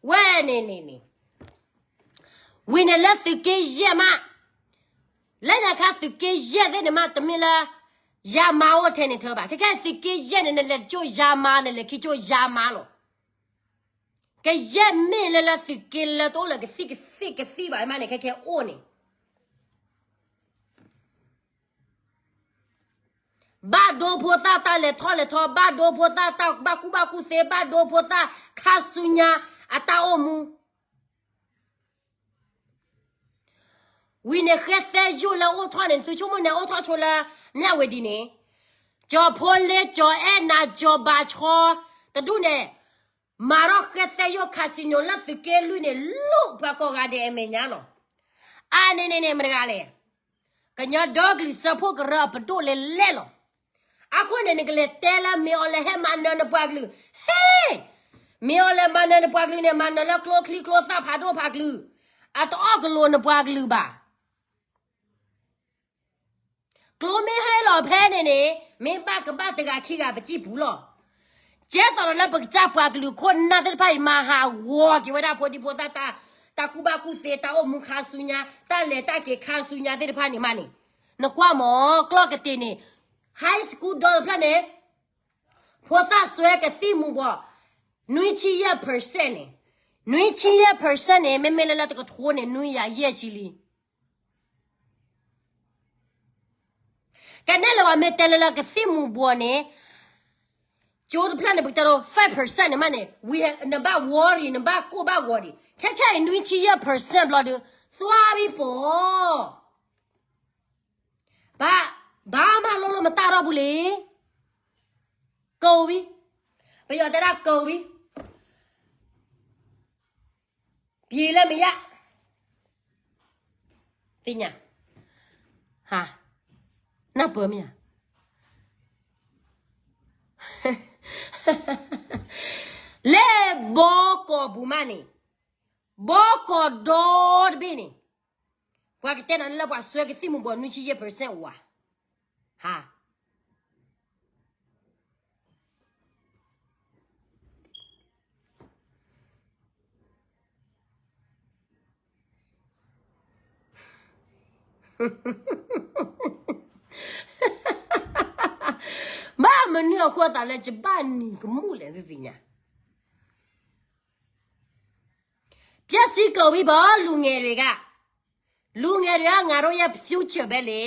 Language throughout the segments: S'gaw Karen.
ဝဲန့ၣ်န့ၣ်န့ၣ် ဝံၤန့ၣ်လၢသုးက့ယဲၢ်မး, လၢညါခါသုးက့ယဲၢ်သ့ၣ်န့ၣ်မး တမ့ၢ်လၢ ယါမါအိၣ်ထဲန့ၣ်ထၢဘၣ်. ခဲခဲသုးက့ယဲၢ်န့ၣ် နလဲၤကၠိၣ်ယါမါ နလဲၤခံကၠိၣ်ယါမါလီၤ. ကယဲၢ်မ့ၢ်လၢလၢသုးက့လၢတအိၣ်လၢကသံၣ်ကသံၣ်ကသံၣ်ဘၣ်မးန့ၣ် ခဲခဲအိၣ်န့ၣ် ဘၣ်ဒိဖိသၣ်တၢ်လဲၤထီၣ်လဲၤထီ, ဘၣ်ဒိဖိသၣ်တၢ်ဘၣ်ကူၣ်ဘၣ်ကူၣ်သ့, ဘၣ်ဒိဖိသၣ်ခါဆူညါအတၢ်အိၣ်မူ. ဝံၤန့ၣ် ဃဲသဲယိၣ်လၢအိၣ်ထီၣ်န့ၣ် သုဆိကမိၣ်န့ၣ် အိၣ်ထီၣ်ဆိလၢ မၠၣ်ဝတံၤန့ၣ်, ကၠီၤဖိလ့, ကၠီၤအဲၣ်နၤ, ကၠီၤဘးဆီ, တဒူၣ်န့ၣ် မၤထီၣ်ဃဲသဲယိၣ် casino လၢသုးက့လွံၢ်န့ၣ် လိၣ်ပှၤကိးဂၤဒဲးအမဲာ်ညါလီၤ. အါန့ၣ်န့ၣ်န့ၣ် မတဂၤလဲၣ်, ကညီဒီကလုာ်စၢဖှိၣ်ကရၢအပဒိၣ်လဲၤလဲၣ်လီၤ. အဃိန့ၣ် နကလဲၤတဲလၢမ့ၢ်အီၤလဲၤဟဲမၤနၢၤနပှၤကလုာ်, ဟ့ၣ်, မ့ၢ်အီၤလဲၤမၤနၢၤနပှၤကလုာ်န့ၣ် မၤနၢၤလၢကျိချံကျိသၣ်ဖးဒိၣ်ဖးကလုာ်, အတအီၣ်ကလိာ်နပှၤကလုာ်ဘၣ်. ကျိမ့ၢ်ဟဲလီၤဖဲန့ၣ်န့ၣ် မ့ၢ်ဘၣ်ကဘၣ်တဂၤခံဂၤပစံၣ်ပူၤလီၤ. ကဲသိးဒီးလၢပကစၢ်ပှၤကလုာ်ခိၣ်နၢ်သ့ၣ်တဖၣ်အံၤ မၤဟးဂီၤက့ၤဝဲဒၣ်ဖိဒံဖိသၣ် တၢ်ကူၣ်ဘၣ်ကူၣ်သ့ တၢ်အိၣ်မူခါဆူညါ တၢ်လဲၤတၢ်က့ၤခါဆူညါသ့ၣ်တဖၣ်န့ၣ်မးန့ၣ်, နကွၢ်မ့ၢ် ကျီၢ်ကတ့ၤန့ၣ် high school ဒီတဖျၢၣ်န့ၣ် ဖိသၣ်စွဲကသံၣ်မူၤဘှီး နွံဆံယဲၢ် percent န့ၣ်, နွံဆံယဲၢ် percent န့ၣ် မ့မ့ၢ်လၢလၢတကထိန့ၣ် နွံယၤယဲၢ်ဆံလံ. ကနဲၣ်လၢပှၤမ့ၢ်တဲလၢလၢကသံၣ်မူၤဘှီးန့ၣ် ကၠိတဖျၢၣ်န့ၣ် ပကတဲဒိ five percent န့ၣ်မးန့ၣ် ဝံၤနဘၣ် worry နဘၣ်ကိၢ်ဘၣ်ဂီၤဒံး ခဲခဲအံၤ နွံဆံယဲၢ် percent ဘျီဒီး သွါဘံပီၤ ဘၣ်, ဘၣ်မၤလိလီၤမတၢ်ထီၣ်ပူၤလံ. ကိးဝံၤ, ပယီၤတဲဒၣ်ကိးဝံၤ, ပြီလၢမယါ, သ့ၣ်ညါ, ဟါ, နၢ်ပၢၢ်မယါ, လၢဘီကီၢ်ပူၤမးန့ၣ်, ဘီကီၢ်ဒီတဘ့ၣ်န့ၣ်, ပှၤကတဲနၤလၢပှၤစွဲကသံၣ်မူၤဘှီး နွံဆံယဲၢ် percent ဝါ, ဟါ ဘၣ်မနုၤအဃိသးလၢယဘၣ်နံၤကမူၣ်လဲၣ် သုသ့ၣ်ညါ, ပျက်စီးကုန်ပြီပေါ့ လူငယ်တွေက, လူငယ်တွေက ငါတို့ရဲ့ future ပဲလေ.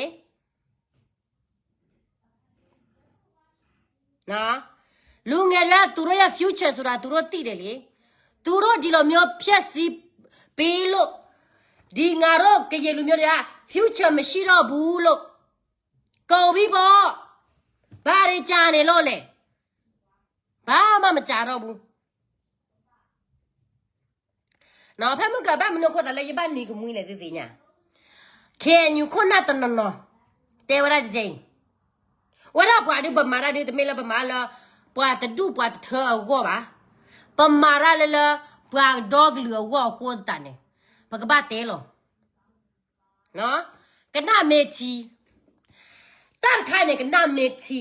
လူငယ်တွေက သူတို့ရဲ့ future ဆိုတာ သူတို့သိတယ်လေ. သူတို့ဒီလိုမျိုးဖျက်ဆီးပေးလို့ ဒီငါတို့ကရင်လူမျိုးတွေက future မရှိတော့ဘူးလို့ ကုန်ပြီပေါ့. ဘာတွေကြာနေလို့လဲ. ဘာမှမကြာတော့ဘူး. ဖဲမုၢ်ကဘၣ်မနုၤအဃိသးလၢယဘၣ်နံၤကမှံလဲၣ်သုသ့ၣ်ညါ, ခဲအံၤ ခိၣ်နၢ်တနီၤနီၤ တဲဝဲဒၣ်တကဲအံၤ, ဝဲဒၣ်ပှၤဒုးပမၤတၢ်ဒုးတမ့ၢ်လၢပမၤလၢ ပှၤတဒူၣ်ပှၤတထၢအဂီၢ်ဘၣ်, ပမၤတၢ်လၢလၢ ပှၤဒီကလုာ်အဂီၢ်အဃိသတးန့ၣ် ပကဘၣ်တဲလီၤ. ကနၣ်မ့ၢ်ထံ, တၢ်တခါန့ၣ် ကနၣ်မ့ၢ်ထံ,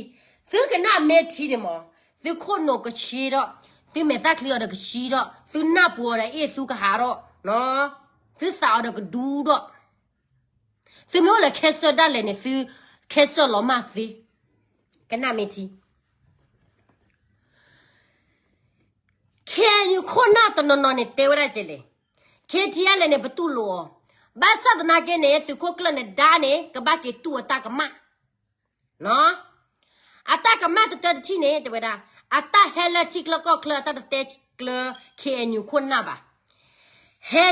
သုကနၣ်မ့ၢ်ထံန့ၣ်မး, သုခိၣ်နူာ်ကဆှံဒီး, သုမဲာ်သၣ်ချံအီၤဒီးကဆှံဒီး, သုနၢ်ပူၤအီၤဒီးအ့ၣ်သုကဟးဒီး, သုသးအီၤဒီးကဒူဒီး, သုမ့ၢ်အိၣ်လၢ cancer ဒၣ်လဲာ်န့ၣ် သု cancer လီၤမၢ်သ့, ကနၣ်မ့ၢ်ထံ. ခဲအံၤ ခိၣ်နၢ်တနီၤနီၤန့ၣ် တဲဝဲဒၣ်ကဲလဲၣ်, ခဲထံအလဲၣ်န့ၣ် ပတူၢ်လိာ်အီၤ, ဘၣ်ဆၣ်သနာ်က့န့ၣ် သုးခိၣ်ကျၢၢ်န့ၣ်ဒါန့ၣ် ကဘၣ်က့ၤတူၢ်အတၢ်ကမၣ်, အတၢ်ကမၣ်တတၢတထံၣ်န့ၣ် တဲဝဲဒၣ်, အတၢ်ဟဲလၢထံကျၢကီၢ်ချၢ အတၢ်တတဲကျၢ ခဲအံၤ ခိၣ်နၢ်ဘၣ်, ဟဲ,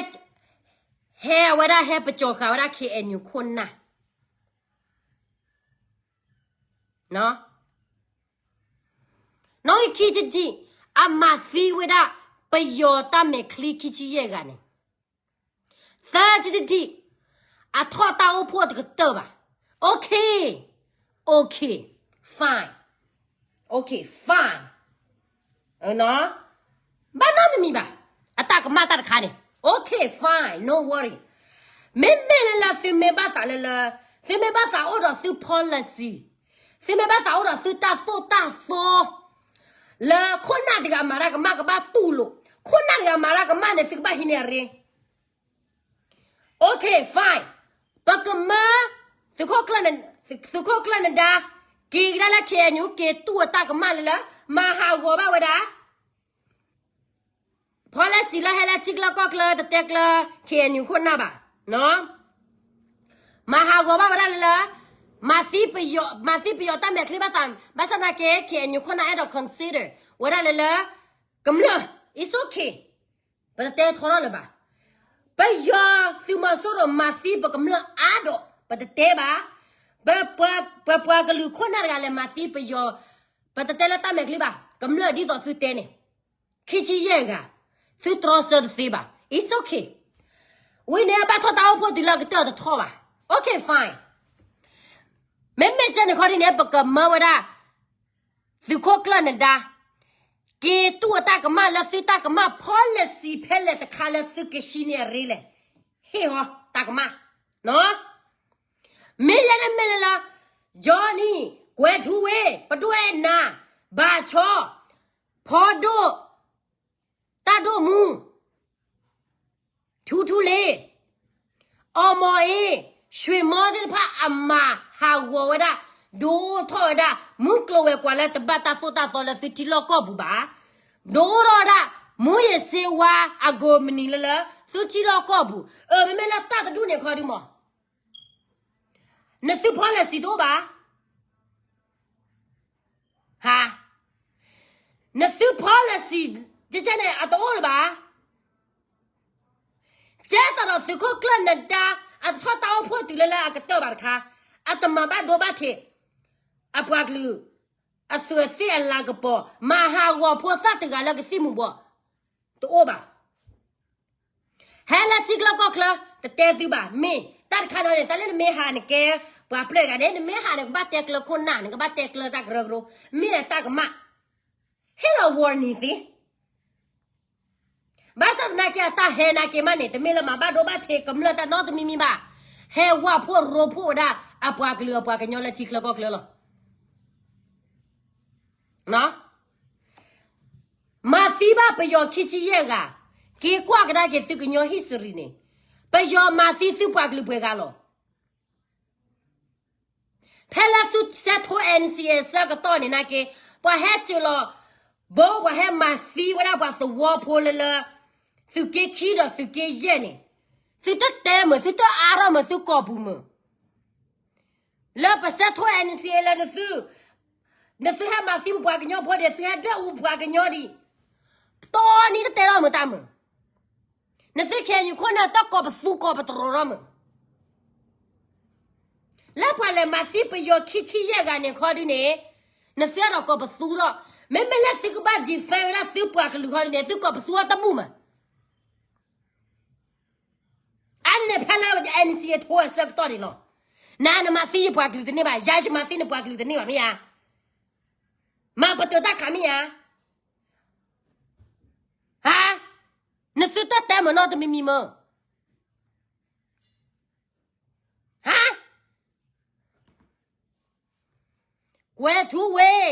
ဟဲဝဲဒၣ် ဟဲပကၠီၤဃာ်ဝဲဒၣ် ခဲအံၤ ခိၣ်နၢ် နီၣ်ဂံၢ်ခံဆံတထံၣ်, အမၤသံဝဲဒၣ် ပယီၤတၢ်မဲာ်ချံခံဆံယဲၢ်ဂၤန့ၣ်, သၢဆံတထံၣ်, အထီၣ်တၢ်အိၣ်ဖှိၣ်တကတၢၢ်ဘၣ်. Okay, okay, fine, okay, fine. ဘၣ်နီတမံၤဘၣ်, အတၢ်ကမၣ်တၢ်တခါန့ၣ် okay, fine, no worry. မ့မ့ၢ်လၢလၢသုမ့ၢ်ဘၣ်သးလၢလၢ, သုမ့ၢ်ဘၣ်သးအိၣ်ဒီးသု policy, သုမ့ၢ်ဘၣ်သးအိၣ်ဒီးသုတၢ်သိၣ်တၢ်သီ လၢခိၣ်နၢ်တဂၤမၤတၢ်ကမၣ်ကဘၣ်တူၢ်လိာ်, ခိၣ်နၢ်တဂၤမၤတၢ်ကမၣ်န့ၣ် သုကဘၣ်ဟံးန့ၢ်အရ့. Okay, fine. ပကမၢ သုးခိၣ်ကျၢၢ်, သုးခိၣ်ကျၢၢ်နဒါ က့ၤကဒါလၢ K N U က့ၤတူၢ်အတၢ်ကမၣ်လၢလၢ မၤဟးဂီၤဘၣ်ဝဲဒၣ် policy လၢဟဲလၢထံကျၢၢ်ကီၢ်ကျၢၢ် တတဲကျၢၢ် K N U ခိၣ်နၢ်ဘၣ်. မၤဟးဂီၤဘၣ်ဝဲဒၣ်လၢလၢ မၤသံပယီၤ, မၤသံပယီၤတၢ်မဲာ်ချံဘၣ်သး, ဘၣ်ဆၣ်သနာ်က့ K N U ခိၣ်နၢ်အဲၣ်ဒိး consider ဝဲဒၣ်လၢလၢ ကမျၢၢ် it's okay. ပတတဲထီထီၣ်လၢၤဘၣ်. ပယီၤသုးမီၤစိရိၤမၤသံပကမျၢၢ်အါဒိၣ် ပတတဲဘၣ်. ပပှၤကလုာ်ခိၣ်နၢ်တဂၤလဲၤမၤသံပယီၤ, ပတတဲလၢတၢ်မဲာ်ချံဘၣ်. ကမျၢၢ်ဒ်သိးသုတဲန့ၣ် ခံဆံယဲၢ်ဂၤ, သုတြီဆၢတသ့ဘၣ်. It's okay. ဝံၤန့ၣ် အဘၣ်ထီၣ်တၢ်အိၣ်ဖှိၣ်တုၤလၢအကတၢၢ်တထီၣ်ဘၣ်. Okay, fine. မ့မ့ၢ်ကဲန့ၣ်ခီဒ်န့ၣ် ပကမၢဝဲဒၣ် သုးခိၣ်ကျၢၢ်နဒါ က့ၤတူၢ်အတၢ်ကမၣ်လၢသုတၢ်ကမၣ် policy ဖဲလဲၣ်တခါလၢသုကဟံးန့ၢ်အရ့လဲၣ်. ဟ့ၣ်ဟီတၢ်ကမၣ်. မ့ၢ်ယဲန့ၣ်မ့ၢ်လၢလၢ Johnny, ကွဲၤထူဝ့, ပဒိၣ်အဲၣ်နၤ, ဘၣ်ဆီ, ဖီဒိၣ်, တၢ်ဒိၣ်မူ ထူထူလ့, အီမီၤအ့, ရွှ့ၣ်မီသ့ၣ်တဖၣ်အမၤဟးဂီၤဝဲဒၣ်, ဒိၣ်ထီၣ်ဝဲဒၣ် မူကျိၤဝဲၤကွာ်လၢတဘၣ်တၢ်သိၣ်တၢ်သီလၢသုထံလီၢ်ကီၢ်ပူၤဘၣ်. ဒိၣ်ထီၣ်ဝဲဒၣ် မူယ့ၤစ့ဝါအကိးမနံၤလၢလၢ သုထံလီၢ်ကီၢ်ပူၤ. အၢ မ့မ့ၢ်လၢတၢ်တဒူၣ်န့ၣ်ခီဒ်မး နသု policy တအိၣ်ဘၣ်. ဟါ, နသု policy ကဲန့ၣ် အတအိၣ်လၢၤဘၣ်. ကဲသိးဒီးသုးခိၣ်ကျၢၢ်နဒါ အတထီၣ်တၢ်အိၣ်ဖှိၣ်တုၤလၢလၢအကတၢၢ်ဘၣ်တခါ, အတမၤဘၣ်ဒိဘၣ်ထံး အပှၤကလုာ် အသူးအသ့ၣ်အလၤကပီၤ မၤဟးဂီၤဖိသၣ်တဂၤလၢကသံၣ်မူၤဘှီး တအိၣ်ဘၣ်. ဟဲလၢထံချၢကီၢ်ချၢ တတဲသုဘၣ်. မ့ၢ်တၢ်တခါဒီးန့ၣ် တၢ်လၢနမ့ၢ်ဟးနကဲ ပှၤပျဲၢ်တဂၤန့ၣ် နမ့ၢ်ဟးနကဘၣ်တဲကျၢၤခိၣ်နၢ် နကဘၣ်တဲကျၢၤတၢ်ကရၢကရိ မ့ၢ်လၢတၢ်ကမၣ် ဟ့ၣ်လီၤ warning သ့. ဘၣ်ဆၣ်သနာ်က့အတၢ်ဟဲနာ်က့မးန့ၣ် တမ့ၢ်လၢမၤဘၣ်ဒိဘၣ်ထံးကမျၢၢ်တၢ်နီတမံၤမံၤဘၣ်. ဟဲဝၢ်ဖှိၣ်ရိဖှိၣ်ဝဲဒၣ် အပှၤကလုာ်အပှၤကညီလၢထံချၢကီၢ်ချၢလီၤ. မၤသံဘၣ်ပယီၤခံဆံယဲၢ်ဂၤ, က့ၤကွၢ်ကဒါက့ၤသုကညီ history န့ၣ်, ပယီၤမၤသံသုပှၤကလုာ်ပှဲၤဂၤလီၤ. ဖဲလၢသုဆဲးထိ N C A ဆၢကတီၢ်န့ၣ်နာ်က့, ပှၤဟဲစၢၤလီၤဘိ ပှၤဟဲမၤသံဝဲဒၣ်ပှၤသဝီဖိလၢလၢ သုးက့ခံဒီးသုးက့ယဲၢ်န့ၣ်, သုတတဲမုာ် သုတအါထီၣ်မုာ် သုကိာ်ပူၤမုာ် လၢပဆဲးထိ N C A လၢ နသုဟဲမၤသံပပှၤကညီဖိဒီး သုဟဲဒွဲၣ်အူပပှၤကညီဒံး, တီနံၤတတဲထီၣ်မုာ်တၢ်မုာ်, နသု K N U ခိၣ်နၢ်တၢ်ကိးပသူကိးပတြီထီၣ်မုာ်, လၢပှၤလဲၤမၤသံပယီၤခံဆံယဲၢ်ဂၤန့ၣ်ခီဒုန့ၣ်, နသုအဲၣ်ဒိးကိးပသူထီၣ်, မ့မ့ၢ်လၢသုကဘၣ် defend ဝဲဒၣ်သုပှၤကလုာ်ခီဒုန့ၣ် သုကိးပသူထီၣ်တမုာ်မး အန့ၣ်ဖဲလၢ N C A ထိအဆၢကတီၢ်န့ၣ်လီၤ. နၤနမၤသံယပှၤကလုာ်တန့ၢ်ဘၣ်, ယၤယမၤသံနပှၤကလုာ်တန့ၢ်ဘၣ်မ့ၢ်ဧါ. မၤပတုာ်တၢ်ခးမ့ၢ်ဧါ. ဟါ, နသုတၢ်တဲမုာ်နီတမံၤမံၤမုာ်. ဟါ, ကွဲၤထူဝ့,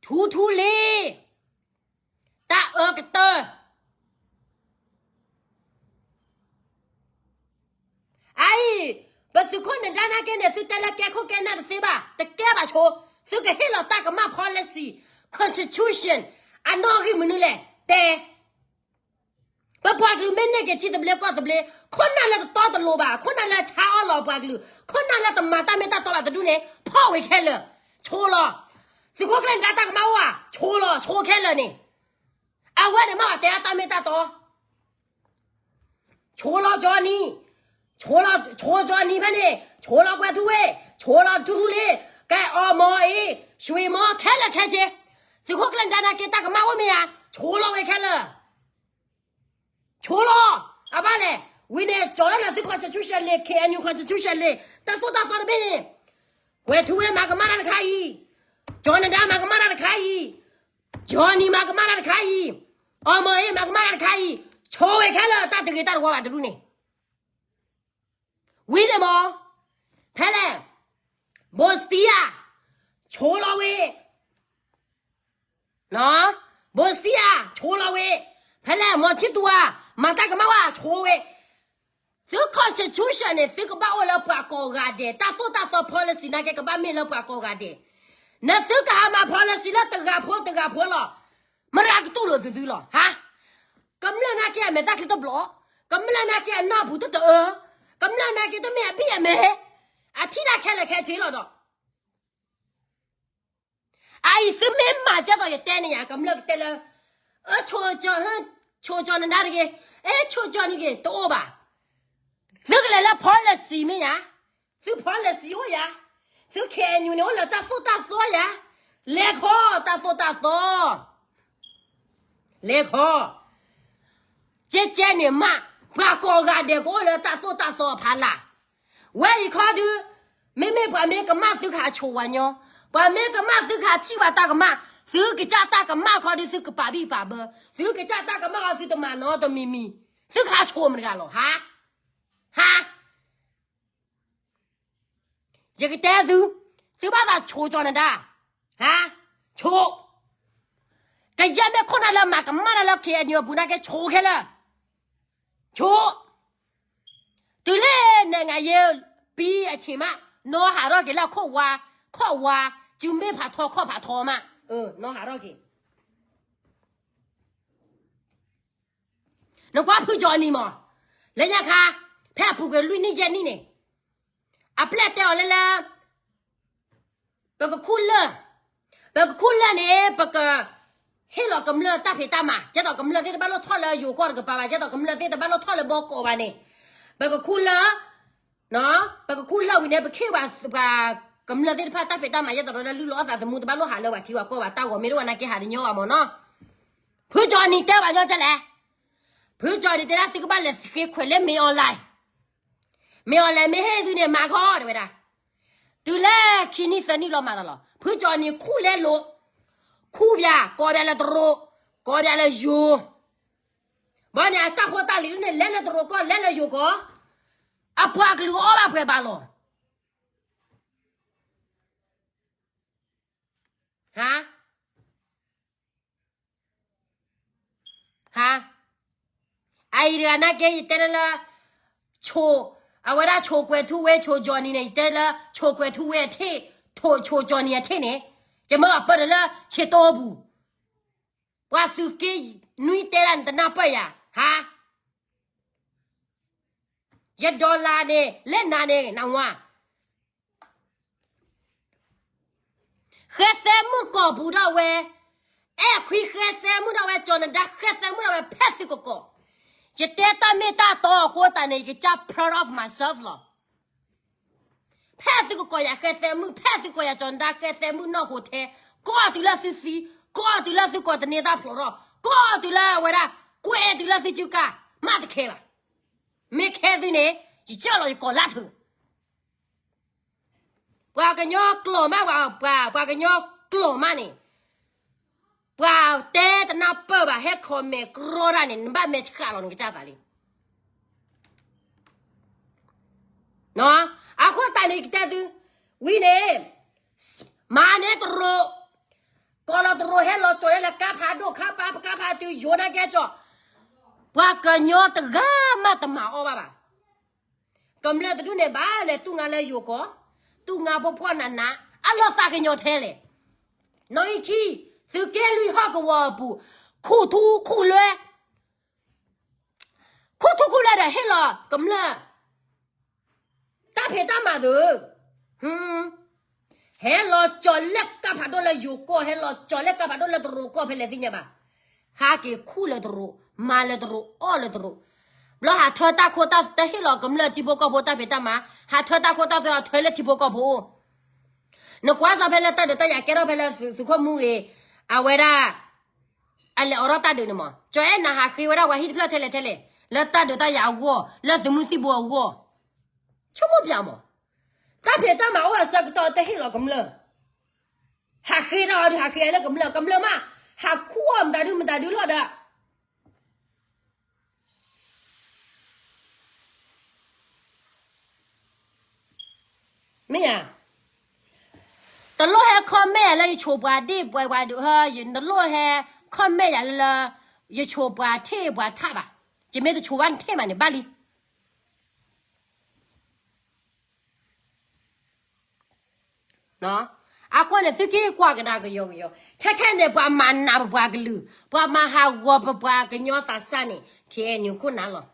ထူထူလ့, တၢ်အၢကတၢၢ် အအံၤ, ပသုးခိၣ်နဒါနာ်က့န့ၣ် သုတဲလၢကဲခိၣ်ကဲနၢ်တသ့ဘၣ်, တကဲဘၣ်ဆိ, သုကဟ့ၣ်လီၤတၢ်ကမၣ် policy, constitution, အနီၣ်ဂံၢ်မနုၤလဲၣ်, တဲ. ပပှၤကလုာ်မ့ၢ်န့ၢ်က့ၤထံသဘျ့ကီၢ်သဘျ့, ခိၣ်နၢ်လၢတတီတလိၤဘၣ်, ခိၣ်နၢ်လၢဆါအီၣ်လီၤပှၤကလုာ်, ခိၣ်နၢ်လၢတမၤတၢ်မ့ၢ်တၢ်တီဘၣ်တဒူၣ်န့ၣ် ဖီၣ်ဝဲခဲလၢာ်, ဆိလီၤ. သုးခိၣ်ကျၢၢ်နဒါတၢ်ကမၣ်အိၣ်ဧါ, ဆိလီၤ, ဆိခဲလၢာ်န့ၣ်. အဝဲန့ၣ်မ့ၢ်ပှၤတဲအတၢ်မ့ၢ်တၢ်တီ ဆိလီၤ Johnny, ဆိ Johnny ဖဲန့ၣ်, ဆိလီၤကွဲၤထူဝ့, ဆိလီၤထူထူလ့, ကဲအီမီၤအ့, ရွှ့ၣ်မီၤ ခဲလၢာ်ခဲဆ့, သုးခိၣ်ကျၢၢ်နဒါနာ်က့တၢ်ကမၣ်အိၣ်မ့ၢ်ဧါ, ဆိလီၤဝဲခဲလၢာ်, ဆိလီၤ. အဘၣ်လဲၣ်, ဝံၤန့ၣ် ကၠီၤလၢနသု constitution လံ, K N U constitution လံ, တၢ်သိၣ်တၢ်သီတဘ့ၣ်န့ၣ်, ကွဲၤထူဝ့မၤကမၣ်တၢ်တခါအံၤ, ကၠီၤနဒါမၤကမၣ်တၢ်တခါအံၤ, Johnny မၤကမၣ်တၢ်တခါအံၤ, အီမီၤအ့မၤကမၣ်တၢ်တခါအံၤ, ဆိဝဲခဲလၢာ်တၢ်တဂ့ၤတၢ်တဝါဘၣ်တဒူၣ်န့ၣ်, ဝံၤန့ၣ်မး, ဖဲလဲၣ်, ဘိစတံယါ, ဆိလီၤဝဲ, ဝဲ, ဖဲလဲၣ် မီၤဆံတူဝါ မၤတၢ်ကမၣ်ဝဲဆိဝဲ, သု constitution န့ၣ် သုကဘၣ်အိၣ်လၢပှၤကိးဂၤဒဲး, တၢ်သိၣ်တၢ်သီ policy နာ်က့ကဘၣ်မ့ၢ်လၢပှၤကိးဂၤဒဲး, နသုကဟးမၤ policy လၢတဂၤဖိတဂၤဖိလီၤ, မတၤကတူၢ်လိာ်သုသုလီၤ, ဟါ, ကမျၢၢ်နာ်က့အမဲာ်သၣ်ချံတဘျီ, ကမျၢၢ်နာ်က့အနၢ်ပူၤတတအၢ, ကမျၢၢ်နာ်က့တမ့ၢ်အဘံၣ်အမဲာ်, အထံၣ်တၢ်ခဲလၢာ်ခဲဆ့လီၤဒီး အအံၤသုမ့ၢ်မၤကဲသိးယတဲန့ၣ်ယါ ကမျၢၢ်ကတဲလၢ, အၢ, ဆိကၠီနဒါတဂ့ၤ, အဲ, ဆိကၠီနဂ့ၤ တအိၣ်ဘၣ်, သုကလဲၤလၢ policy မ့ၢ်ယါ, သု policy အိၣ်ယါ, သု KNU န့ၣ်အိၣ်လၢတၢ်သိၣ်တၢ်သီယါ, လဲၤခီတၢ်သိၣ်တၢ်သီ လဲၤခီ, ကဲကဲန့ၣ်မး, ပှၤကိးဂၤဒဲးကအိၣ်လၢတၢ်သိၣ်တၢ်သီအဖီလာ်, ဝဲအံၤခီဒု, မ့မ့ၢ်ပှၤမ့ၢ်ကမၣ်သုကဟးဆိးဝဲညီ, ပှၤမ့ၢ်ကမၣ်သုကဟးထံၣ်ဘၣ်တၢ်ကမၣ်, သုကစၢ်တၢ်ကမၣ်ခီဒု သုကပာ်ဘံၣ်ပာ်ဘၢ, သုကစၢ်တၢ်ကမၣ်ခီသုတမၤနီတမံၤမံၤ, သုကဟးဆိးမတၤတဂၤလီၤ, ဟါ, ဟါ ယကတဲသု, သုဘၣ်သးဆိးကၠီနဒါ, ဟါ, ဆိး, ကယဲၢ်မ့ၢ်ခိၣ်နၢ်လၢမၤကမၣ်နၤလၢ KNU အပူၤနာ်က့ဆိးခဲလၢာ်, ဆိး, တုၤလၢနဲၣ်ငါယဲၢ်ပံအဆံးမး, နီၢ်ဟးထီၣ်က့ၤလၢခိၣ်ဝါ, ခီၣ်ဝါ, စုမ့ၢ်ဖးထီခီၣ်ဖးထီမး, နီၢ်ဟးထီၣ်က့ၤ နကွၢ်ဖုကၠီနံၤမး, လၢညါခါ, ဖဲအပူၤကွံာ်လွံၢ်နံၣ်ယဲၢ်နံၣ်န့ၣ်, အပျဲၢ်တဲအီၤလၢလၢ, ပကခူၣ်လၢၢ်, ပကခူၣ်လၢၢ်န့ၣ် ပကဟ့ၣ်လီၤကမျၢၢ်တၢ်ဖံးတၢ်မၤ, ကဲသိးကမျၢၢ်သ့ၣ်တဘၣ်လိၣ်ထီၣ်လၢယိၤကီၢ်တကပၤဘၣ်, ကဲသိးကမျၢၢ်သ့ၣ်တဘၣ်လိၣ်ထီၣ်လၢဘီကီးဘၣ်န့ၣ်, ပကခူၣ်လၢၢ် ပကခူၣ်လၢၢ်ဝံၤန့ၣ် ပခ့ၣ်ပှၤ, ပှၤကမျၢၢ်သ့ၣ်တဖၣ်တၢ်ဖံးတၢ်မၤ ယဲသိးဒီးလၢလုၢ်လီၤအသးသမူတဘၣ်လိၣ်ဟးလၢပှၤထံပှၤကီၢ်ဘၣ်, တၢ်ဂီၤမ့ၢ်တအိၣ်နာ်က့ဟးတညီဘၣ်မၢ်နီၤ, ဖုကၠီနံၤတဲပှၤညီကလဲၣ်, ဖုကၠီနံၤတဲဒၣ်သုကဘၣ်လဲၤဃ့ခွဲးလၢမ့ၢ် online, မ့ၢ် online မ့ၢ်ဟ့ၣ်သုန့ၣ်မၤခီတဲဝဲဒၣ်, တုၤလၢခံနံၣ်သၢနံၣ်လီၤမၤတလီၤ, ဖုကၠီနံၤခူၣ်လဲလိာ်, ခူၣ်ပၠး, ကိးပၠးလၢတရူး, ကိးပၠးလၢယိၤ ဘၣ်န့ၣ် အတၢ်ဖိတၢ်လံၤန့ၣ် လဲၤလၢတရူးကီၢ် လဲၤလၢယိၤကီၢ်, အပှၤကလုာ်အီၣ်ဘၣ်ပှဲၤဘၣ်လီၤ, ဟါ, ဟါ, အအံၤတဂၤနာ်က့ ယတဲလၢလၢ, ဆိး, အဝဲဒၣ်ဆိးကွဲၤထူဝ့ ဆိးကၠီနံၤန့ၣ် ယတဲလၢ ဆိးကွဲၤထူဝ့အထံၣ်, ဆိးကၠီနံၤအထံၣ်န့ၣ်, ယမၢအပၢၢ်ဒီးလၢဆံးတိပူၤ, ပှၤသုးက့နွံတဲဒၣ်န့ၣ် တနၢ်ပၢၢ်ယၤ, ဟါ, ယ dollar န့ၣ် လဲၤနၤန့ၣ် နဝါ ဃဲသဲမုၣ်ကိာ်ပူၤထီၣ်ဝဲ, အဲၣ်ခွံဃဲသဲမုၣ်ထီၣ်ဝဲ, ကၠီနဒါဃဲသဲမုၣ်ထီၣ်ဝဲ ဖဲသုကကိး, ယတဲတၢ်မ့ၢ်တၢ်တီအဃိသတးန့ၣ် ယကစၢ် proud of myself လီၤ. ဖဲသုကကိးယၤဃဲသဲမုၣ်, ဖဲသုကကိးယၤ ကၠီနဒါဃဲသဲမုၣ်နီၢ်ဟိးထဲ, ကိးတုၤလၢသုသံ, ကိးတုၤလၢသုကိးတန့ၢ်တၢ်ဖျိးထီၣ်, ကိးတုၤလၢအဝဲဒၣ်, ကွဲးတုၤလၢသုစုကၢ်, မ့ၢ်တခဲဘၣ်. မ့ၢ်ခဲသုန့ၣ်, ယကၢၢ်လီၤယကိးလၢထၢၣ် ပှၤကညီကျိာ်မး, ပှၤ, ပှၤကညီကျိာ်မးန့ၣ်, ပှၤတဲတနၢ်ပၢၢ်ဘၣ်, ဟဲ comment ကြီဒၣ်န့ၣ် နဘၣ်မဲာ်ဆှးလီၤနကစၢ်သးလံ. အဃိသတးန့ၣ် ယကတဲသု, ဝံၤန့ၣ်, မၤန့ၢ်တရူး, ကိးလီၤတရူးဟဲလီၤကၠီၤလၢကါဖးဒိၣ်, ကါဖး, ကါဖးတုၤယိၤနာ်က့ကၠီၤ, ပှၤကညီတဂၤမးတမၤအီၣ်ဘၣ်ဘၣ်. ကမျၢၢ်တဒူၣ်န့ၣ် ဘၣ်လဲၤတူၢ်ငါလၢယိၤကီၢ်, တူၢ်ငါဖှီၣ်ဖှီၣ်နးနး, အလီၤသးကညီၤထဲလဲၣ်. နီၣ်ဂံၢ်ခံ, သုးက့လွံၢ်ဟီၣ်ကဝီၤအပူၤ, ခူၣ်ထူခူၣ်လွဲ, ခူၣ်ထူခူၣ်လွဲဒီးဟ့ၣ်လီၤကမျၢၢ် တၢ်ဖံးတၢ်မၤသု, ဟဲလီၤကၠီၤလၢကါဖးဒိၣ်လၢယိၤကီၢ်, ဟဲလီၤကၠီၤလၢကါဖးဒိၣ်လၢတရူးကီၢ် ဖဲလဲၣ်သ့ၣ်ညါဘၣ်. ဟးက့ၤခူၣ်လၢတရူး, မၤလၢတရူး, အီၣ်လၢတရူး, ဘျီဟးထၢတၢ်ခိတၢ်သၣ်ဟ့ၣ်လီၤကမျၢၢ်ထံဖိကီၢ်ဖိတၢ်ဖံးတၢ်မၤ, ဟးထၢတၢ်ခိတၢ်သၣ်အီၤထၢလၢထံဖိကီၢ်ဖိ နကွၢ်စ့ၢ်ဖဲလၢတၢ်ဒုးတၢ်ယၤကဲထီၣ်ဖဲလၢသုးခိၣ်မူဂ့ၤ, အဝဲဒၣ်, အလဲၤအိးထီၣ်တၢ်ဒုးန့ၣ်မး, ကၠီၤအဲၣ်နၤဟးဃ့ဝဲဒၣ်ပှၤဟံၣ်တဖျၢၣ်ထဲလဲၣ်ထဲလဲၣ်, လၢတၢ်ဒုးတၢ်ယၤအဂီၢ်, လၢသုးမုၢ်သံၣ်ဘိအဂီၢ်, ဆိကမိၣ်ပၠးမး, တၢ်ဖံးတၢ်မၤအိၣ်အဆၢကတီၢ်တဟ့ၣ်လီၤကမျၢၢ်, ဟးဃ့တၢ်အီၤဒုးဟးဃ့လၢကမျၢၢ်, ကမျၢၢ်မး, ဟးခူၣ်အီၤမတၤဒုမတၤဒုလီၤဒီး မ့ၢ်ဧါ, တလိၣ်ဟဲ comment ယၤလၢယဆိးပှၤဒ့ၣ်ပှၤပှၤဒုး, တလိၣ်ဟဲ comment ယၤလၢလၢ, ယဆိၣ်ပှၤထံၣ်ပှၤထးဘၣ်. ယမ့ၢ်တဆိၣ်ဘၣ်နထံၣ်မးန့ၣ် ဘၣ်လံ. အဃိန့ၣ် သုက့ၤကွၢ်ကဒါကယီကယီ, ခဲခဲန့ၣ် ပှၤမၤနးပပှၤကလုာ်, ပှၤမၤဟးဂီၤပပှၤကညီသးစၢ်န့ၣ် KNU ခိၣ်နၢ်လီၤ.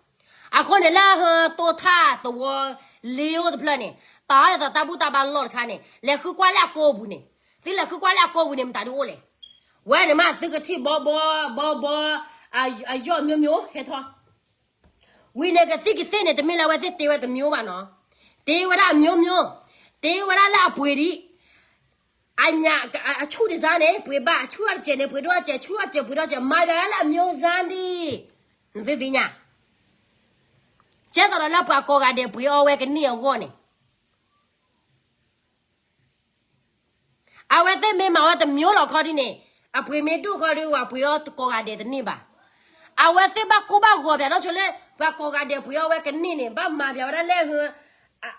အဃိန့ၣ် လၢဟတိထၣ်သဝီလ့အိၣ်တဖျၢၣ်န့ၣ်, ပာ်အီၤလၢတၢ်ဘူၣ်တၢ်ဘါလီၢ်တခါန့ၣ်, လဲၤဃုကွၢ်လၢအကိာ်ပူၤန့ၣ်, သုလဲၤဃုကွၢ်လၢအကိာ်ပူၤန့ၣ် မတၤဒုအိၣ်လဲၣ်. ဝဲန့ၣ်မး သုကထံၣ်ဘီဘီ, ဘီဘီ, အယီၢ်မျိုးမျိုး ဟဲထီၣ် ဝံၤန့ၣ် ကသံၣ်ကသ့ၣ်န့ၣ် တမ့ၢ်လၢအဝဲသ့ၣ်တ့ဝဲတမျိုးဘၣ်နီၤ, တ့ဝဲဒၣ်အမျိုးမျိုး, တ့ဝဲဒၣ်လၢအပှ့ၤဒံး, အညၣ်, အဆူၣ်တစါန့ၣ် ပှ့ၤဘၣ်, အဆူၣ်ထီၣ်တစဲးန့ၣ် ပှ့ၤဒိၣ်ထီၣ်စဲး, ဆူၣ်ထီၣ်စဲး ပှ့ၤဒိၣ်စဲး, မၤဘၣ်လၢအမျိုးစါဒံး, နသုသ့ၣ်ညါ, ကဲသိးဒီးလၢပှၤကိးဂၤဒဲးပှ့ၤအီဝဲကန့ၢ်အဂီၢ်န့ၣ် အဝဲသ့ၣ်မ့ၢ်မၤဝဲတမျိုးလီၤခီဒ်န့ၣ်, အပှ့ၤမ့ၢ်ဒိၣ်ခီဒုး ပှၤပှ့ၤအီကိးဂၤဒဲးတန့ၢ်ဘၣ်. အဝဲသ့ၣ်ဘၣ်ကိၢ်ဘၣ်ဂီၤပၠးနီၢ်ဆိလၢ ပှၤကိးဂၤဒဲးပှ့ၤအီဝဲကန့ၢ်န့ၣ် ဘၣ်မၤပၠးဝဲဒၣ်လၢ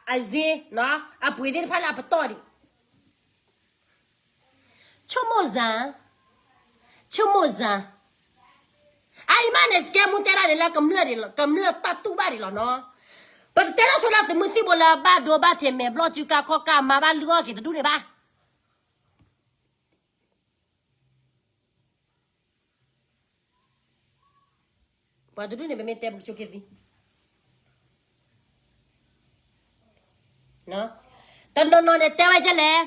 အစ့, အပှ့ၤသ့ၣ်တဖၣ်လၢအပတီၢ်ဒံး ဆိကမိၣ်စၢ်, ဆိကမိၣ်စၢ်. အအံၤမးန့ၣ် စကဲမူတဲဒၣ်န့ၣ်လၢ ကမျၢၢ်တၢ်တူၢ်ဘၣ်ဒံးလီၤနီၤ. ပတတဲလီၤဆိလၢသုးမုၢ်သံၣ်ဘိလၢ ဘၣ်ဒိဘၣ်ထံးမဲာ်ဘျီၣ်စုကါခီၣ်ကါမၤဘၣ်လုၢ်အီၣ်က့ၤတဒူၣ်န့ၣ်ဘၣ်. ပှၤတဒူၣ်န့ၣ် ပမ့ၢ်တဲပကဆိက့ၤသံ တနီၤနီၤန့ၣ်တဲဝဲဒ်လဲၣ်,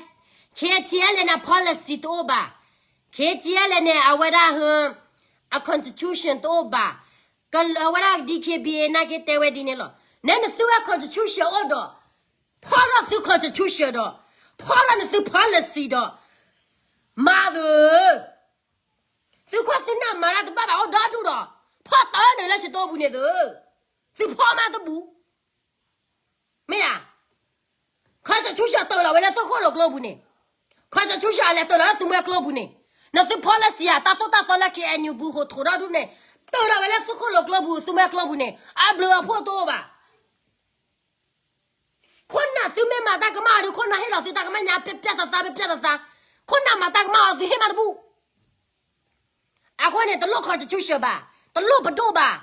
KTLA န့ၣ် policy တအိၣ်ဘၣ်, KTLA န့ၣ် အဝဲဒၣ် အ constitution တအိၣ်ဘၣ်, အဝဲဒၣ် DKBA နာ်က့တဲဝဲဒ်န့ၣ်လီၤ. နဲနသုဝဲ constitution အိၣ်ဒီး, ဖီၣ်ထီၣ်သု constitution ဒီး, ဖီၣ်ထီၣ်နသု policy ဒီး, မၤသု သုခိၣ်သုနၢ်မၤတၢ်တဘၣ်ဘၣ်အိၣ်ဒီဒူၣ်ဒီး, ဖီၣ်တၢ်န့ၣ်လၢစတိပူၤန့ၣ်သု, သုဖီၣ်မးတဘူၣ်, မ့ၢ်ဧါ. constitution တၢလီၤဝဲလၢသုခိၣ်လိာ်ကျိပူၤန့ၣ်, constitution အလဲၤတၢလီၤလၢသုမှဲကျိပူၤန့ၣ်, နသု policy ဧါ တၢ်သိၣ်တၢ်သီလၢ KNU ပူၤဟိးထိးဒီဒူၣ်န့ၣ်, တၢလီၤဝဲလၢသုခိၣ်လိာ်ကျိပူၤ သုမှဲကျိပူၤန့ၣ် အဘျုးအဖှိၣ်တအိၣ်ဘၣ်. ခိၣ်နၢ်သုမ့ၢ်မၤတၢ်ကမၣ်အီၤဒီး ခိၣ်နၢ်ဟ့ၣ်လီၤသုတၢ်ကမၣ်ညါ ပျဲပျဲသးသး ပျဲပျဲသးသး, ခိၣ်နၢ်မၤတၢ်ကမၣ်အီၤသုဟ့ၣ်မးတဘူၣ်. အဃိန့ၣ် တလိၣ် constitution ဘၣ်, တလိၣ်ပဒိၣ်ဘၣ်,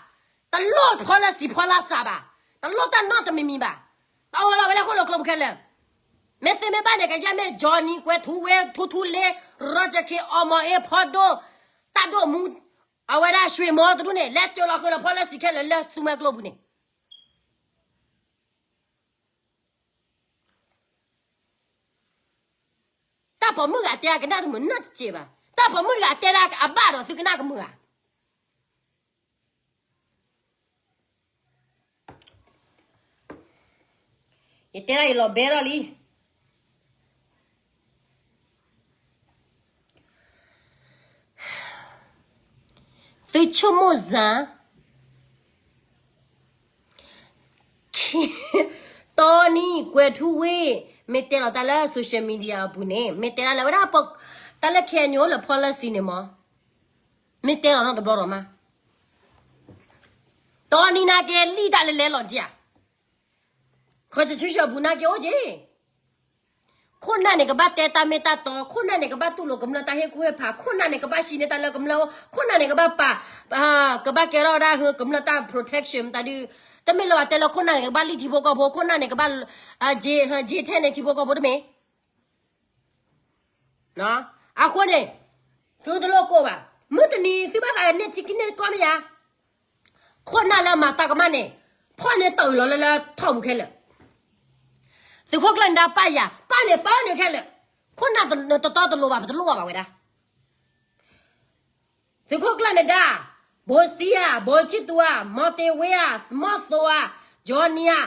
တလိၣ် policy ဖီလာ်စးဘၣ်, တလိၣ်တၢ်နီတမံၤမံၤဘၣ်, တၢ်အိၣ်လီၤဝဲလၢခိၣ်လိာ်ကျိပူၤခဲလၢာ်. မ့ၢ်သုမ့ၢ်ဘၣ်န့ၣ် ကယဲၢ်မ့ၢ် Johnny ကွဲၤထူဝ့ ထူထူလ့ Roger K အီမီၤအ့ ဖီဒိၣ်, တၢ်ဒိၣ်မူ, အဝဲဒၣ် ရွှေမော် တဒူၣ်န့ၣ် လဲၤကၢၤလီၤဃုာ်လီၤ policy ခဲလၢာ်လၢသုမှဲကျိပူၤန့ၣ် တၢ်ပိာ်မုၣ်ဂၤတဲဒၣ်ကနၣ်တမုာ်နၢ်တစဲးဘၣ်. တၢ်ပိာ်မုၣ်တဂၤတဲဒၣ်အဘၣ်ဒီးသုကနၣ်ကမုာ်ဧါ. ယတဲဒၣ်ယလီၤဘဲထီၣ်လံ. သုဆိကမိၣ်စၢ် တီနံၤကွဲၤထူဝ့ၢ် မ့ၢ်တဲလီၤတၢ်လၢ social media အပူၤန့ၣ် မ့ၢ်တဲဒၣ်လၢဝဲဒၣ် တၢ်လၢ KNU လၢ policy န့ၣ်မး မ့ၢ်တဲလီၤနီတဘျီဒီးမး တီနံၤနာ်က့လံာ်တၢ်လဲၤလဲၤလီၤဒံးဧါ. constitution အပူၤနာ်က့အိၣ်က့ၤ ခိၣ်နၢ်န့ၣ်ကဘၣ်တဲတၢ်မ့ၢ်တၢ်တီ, ခိၣ်နၢ်န့ၣ်ကဘၣ်တူၢ်လိာ်ကမျၢၢ်တၢ်ဟ့ၣ်ကူၣ်ဟ့ၣ်ဖး, ခိၣ်နၢ်န့ၣ်ကဘၣ်ဟံးန့ၢ်တၢ်လၢကမျၢၢ်အိၣ်, ခိၣ်နၢ်န့ၣ်ကဘၣ်ပာ်, ကဘၣ်ကဲထီၣ်ဝဲဒၣ်ဟ့ၣ်ကမျၢၢ်တၢ် protection မတၤဒု, တမ့ၢ်လၢပှၤတဲလၢခိၣ်နၢ်န့ၣ်ကဘၣ်လံထံဖိကီၢ်ဖိ, ခိၣ်နၢ်န့ၣ်ကဘၣ်, ကဲထဲန့ၣ်ထံဖိကီၢ်ဖိတမ့ၢ် အဃိန့ၣ် သုတလိၣ်ကိၢ်ဘၣ်. မုၢ်တနံၤ သုဘၣ်သးန့ၢ်ထံကန့ၢ်ကီၢ်မ့ၢ်ယါ, ခိၣ်နၢ်လၢမၤတၢ်ကမၣ်န့ၣ် ဖီၣ်န့ၢ်တၢ်အုးလီၤလၢလၢထီၣ်မူခဲလၢာ်, သုးခိၣ်ကျၢၢ်နဒါပာ်ယၤ, ပာ်န့ၢ်ပာ်န့ၢ်ခဲလၢာ်, ခိၣ်နၢ်တတီတလိၤဘၣ် ပတလိၣ်ဘၣ်ဝဲဒၣ် သုးခိၣ်ကျၢၢ်နဒါ, ဘိစံဧါ, ဘိဆံသူဧါ, မီၤတ့ၤဝ့ဧါ, မီၤသိးဧါ, ကၠီနံၤဧါ,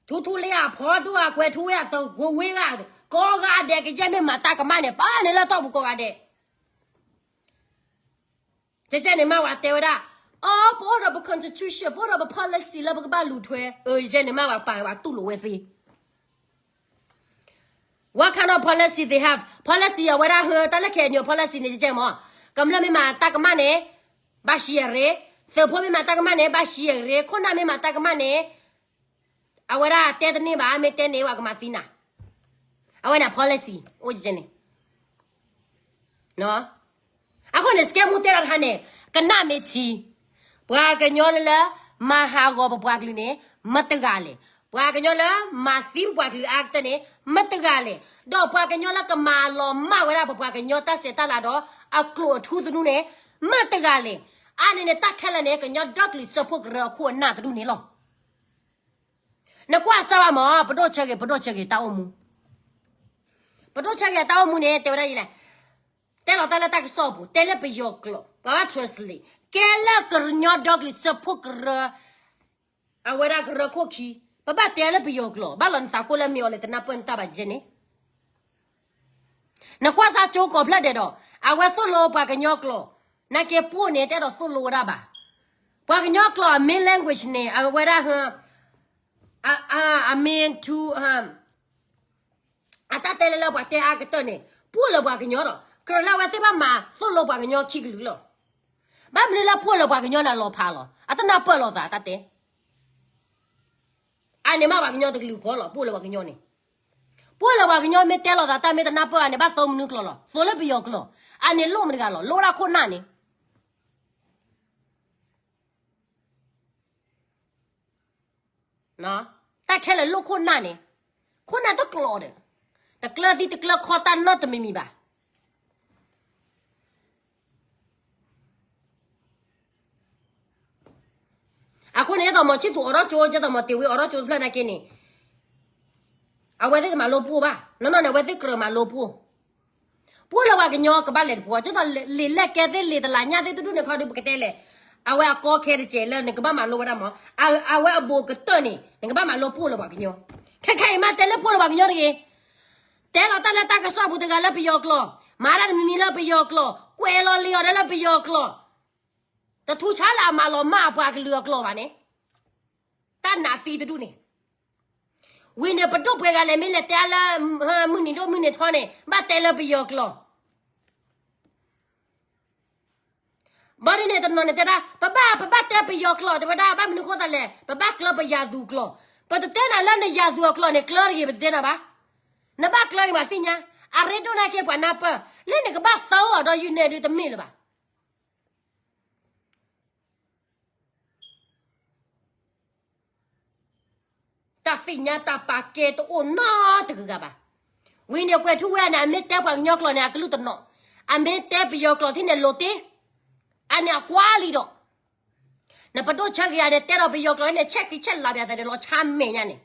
ထူထူလ့ဧါ, ဖီဒိၣ်ဧါ, ကွဲၤထူဝ့ဧါ, တဝ့ဝ့ဧါ, ကိးဂၤဒဲး ကယဲၢ်မ့ၢ်မၤတၢ်ကမၣ်န့ၣ် ပာ်န့ၢ်လၢတီၢ်ပူၤကိးဂၤဒဲး ကဲကဲန့ၣ် မ့ၢ်ဝဲတဲဝဲဒၣ်, အီ ပအိၣ်ဒီးပ constitution, ပအိၣ်ဒီးပ policy လၢပကဘၣ်လူၤထွဲ, ကဲန့ၣ် မ့ၢ်ဝဲပာ်ဝဲတူၢ်လိာ်ဝဲသ့ What kind of policy they have? Policy အဝဲဒၣ်ဟၢ တၢ်လၢ KNU policy န့ၣ် ကဲကဲမး, ကမျၢၢ်မ့ၢ်မၤတၢ်ကမၣ်န့ၣ် ဘၣ်ဟံးအရ့, သုးဖိမ့ၢ်မၤတၢ်ကမၣ်န့ၣ် ဘၣ်ဟံးအရ့, ခိၣ်နၢ်မ့ၢ်မၤတၢ်ကမၣ်န့ၣ် အဝဲဒၣ်တဲတန့ၢ်ဘၣ်, မ့ၢ်တဲန့ၣ် ပှၤကမၤသံနၤ, အဝဲန့ၣ် policy အိၣ်ကဲန့ၣ် အဃိန့ၣ် စကဲမူတဲတၢ်တခါန့ၣ်, က ကနၣ်မ့ၢ်ထံ, ပှၤကညီလၢ မၤဟးဂီၤပပှၤကလုာ်န့ၣ် မတဂၤလဲၣ်. ပှၤကညီလၢ မၤသံပပှၤကလုာ်အါကတၢၢ်န့ၣ် မတဂၤလဲၣ်. ဒီးပှၤကညီလၢကမၤလီၤမၢ်ဝဲဒၣ်ပပှၤကညီတၢ်ဆဲးတၢ်လၤဒီး အကျိာ်အထူသနူန့ၣ် မတဂၤလဲၣ်. အါန့ၣ်န့ၣ် တၢ်ခဲလၢာ်န့ၣ် ကညီဒီကလုာ်စၢဖှိၣ်ကရၢအခိၣ်အနၢ်တဒူၣ်န့ၣ်လီၤ. နကွၢ်စၢ်ဘၣ်မး ပဒိၣ်ဆၢဂ့ၤ ပဒိၣ်ဆၢဂ့ၤတၢ်အိၣ်မူ, ပဒိၣ်ဆၢဂ့ၤတၢ်အိၣ်မူန့ၣ် တဲဝဲဒၣ်ယလဲၣ်, တဲလီၤတၢ်လၢတၢ်ကစီၣ်အပူၤ တဲလၢပယီၤကျိာ် ပှၤဘၣ် translate ကဲလၢကညီဒီကလုာ်စၢဖှိၣ်ကရၢ, အဝဲဒၣ်ကရၢခိၣ်ခံ, ပဘၣ်တဲလၢပယီၤကျိာ် ဘၣ်လီၤနသးကိၢ်လၢမ့ၢ်အီၤလဲၣ် တနၢ်ပၢၢ်နတၢ်ဘၣ်ယဲန့ၣ် နကွၢ်စၢ်ကၠိကိးဖျၢၣ်ဒဲးဒီး အဝဲသိၣ်လိပှၤကညီကျိာ်, နာ်က့ပှိၢ်န့ၣ် တအဲၣ်ဒိးသိၣ်လိဝဲဒၣ်ဘၣ်. ပှၤကညီကျိာ်အ main language န့ၣ် အဝဲဒၣ်ဟၢ အ အ အ main two အတၢ်တဲလၢလၢပှၤတဲအါကတၢၢ်န့ၣ် ပှိၢ်လၢပှၤကညီဒီး ကြၢးလၢအဝဲသ့ၣ်ဘၣ်မၤသိၣ်လိပှၤကညီခံကလုာ်လီၤ. ဘၣ်မနုၤလၢပှိၢ်လၢပှၤကညီန့ၣ် အလီၤဖးလီၤ အတနၢ်ပၢၢ်လိာ်သးတၢ်တဲ အန့ၣ်မ့ၢ်ပှၤကညီတကလုာ်ဃီလီၤ ပှိၢ်လၢပှၤကညီန့ၣ်, ပှိၢ်လၢပှၤကညီမ့ၢ်တဲလိာ်သးတၢ်မ့ၢ်တနၢ်ပၢၢ်အန့ၣ် ဘၣ်သိမနုၤကျိာ်လီၤ သိၣ်လၢပယီၤကျိာ်, အန့ၣ်လိၣ်မတဂၤလီၤ လိၣ်ဝဲဒၣ်ခိၣ်နၢ်န့ၣ် တၢ်ခဲလၢာ်လိၣ်ခိၣ်နၢ်န့ၣ်, ခိၣ်နၢ်တကျိာ်ဒီး, တကျၢၤသံတကျၢၤခီတၢ်နီတမံၤမံၤဘၣ်. အဃိန့ၣ် ယဲသိးမီၤဆံၣ်သူးအိးထီၣ်ကၠိ ယဲသိးမီၤတ့ၤဝ့အိးထီၣ်ကၠိတဖျၢၣ်နာ်က့န့ၣ်, အဝဲသ့ၣ်တမၤလိပှိၢ်ဘၣ်, နီၢ်နီၢ်န့ၣ် အဝဲသ့ၣ်ကြၢးမၤလိပှိၢ် ပှိၢ်လၢပှၤကညီကဘၣ်လဲၤတပှီၤ ကဲသိးလံာ်လဲၢ်ကဲသ့ၣ်လံာ်တလးညါသ့ၣ်တဒူၣ်န့ၣ်ခီဒုးပကတဲလဲၣ်, အဝဲအကီခဲတကဲးလၢနကဘၣ်မၤလိဝဲဒၣ်မး, အဝဲအဘူးကတၢၢ်န့ၣ် နကဘၣ်မၤလိပှိၢ်လၢပှၤကညီ, ခဲခဲအံၤမးတဲလၢပှိၢ်လၢပှၤကညီတဂ့ၤ, တဲလီၤတၢ်လၢတၢ်ကစီၣ်ပူၤတဂၤလၢပယီၤကျိာ်, မၤတၢ်တမံၤမံၤလၢပယီၤကျိာ်, ကွဲးလီၤလံအီၤဒၣ်လၢပယီၤကျိာ်, တထူဆါလၢအမၤလီၤမၢ်အပှၤကလုာ်အကျိာ်ဘၣ်န့ၣ်, တၢ်နးသံတဒူၣ်န့ၣ် ဝံၤန့ၣ် ပဒိၣ်ပှဲၤဂၤလဲၣ် မ့ၢ်လဲၤတဲအါလၢ မုၢ်နံၤဒိၣ်မုၢ်နံၤထီန့ၣ် ဘၣ်တဲလၢပယီၤကျိာ်, ဘၣ်ဒ်န့ၣ်တနီၤန့ၣ်တဲဒၣ် ပဘၣ် ပဘၣ်တဲပယီၤကျိာ် တဲဝဲဒၣ် ဘၣ်မနုၤဃိသးလဲၣ် ပဘၣ်ကျၢၤပယၤသူၣ်ကျိာ်, ပတတဲနၤလၢနယၤသူၣ်အကျိာ်န့ၣ် ကျၢၤတဂ့ၤ ပတတဲနၤဘၣ်, နဘၣ်ကျၢၤန့ၣ် ပှၤသ့ၣ်ညါ, အရ့ဒိၣ်နာ်က့ပှၤနၢ်ပၢၢ် လၢနကဘၣ်သၢအီၤဒီးယုၢ်နဲၣ်ဒုးတမ့ၢ်လၢၤဘၣ် တၢ်သ့ၣ်ညါတၢ်ပာ်ကဲတအိၣ်နီတဂၤဂၤဘၣ်. ဝံၤန့ၣ် ကွဲၤထူဝ့အန့ၣ် အမ့ၢ်တဲပှၤကညီကျိာ်န့ၣ် အကလုၢ်တနီၤ, အမ့ၢ်တဲပယီၤကျိာ်ထံၣ်န့ၣ်လိၤတ့ၢ်, အန့ၣ်အကွါလံဒီး, နပဒိၣ်ဆၢဂ့ၤယၤန့ၣ် တဲဒီးပယီၤကျိာ်န့ၣ် ဆဲးဃံဆဲးလၤပယၤသးဒီးလီၤဆါမဲာ်ညါန့ၣ်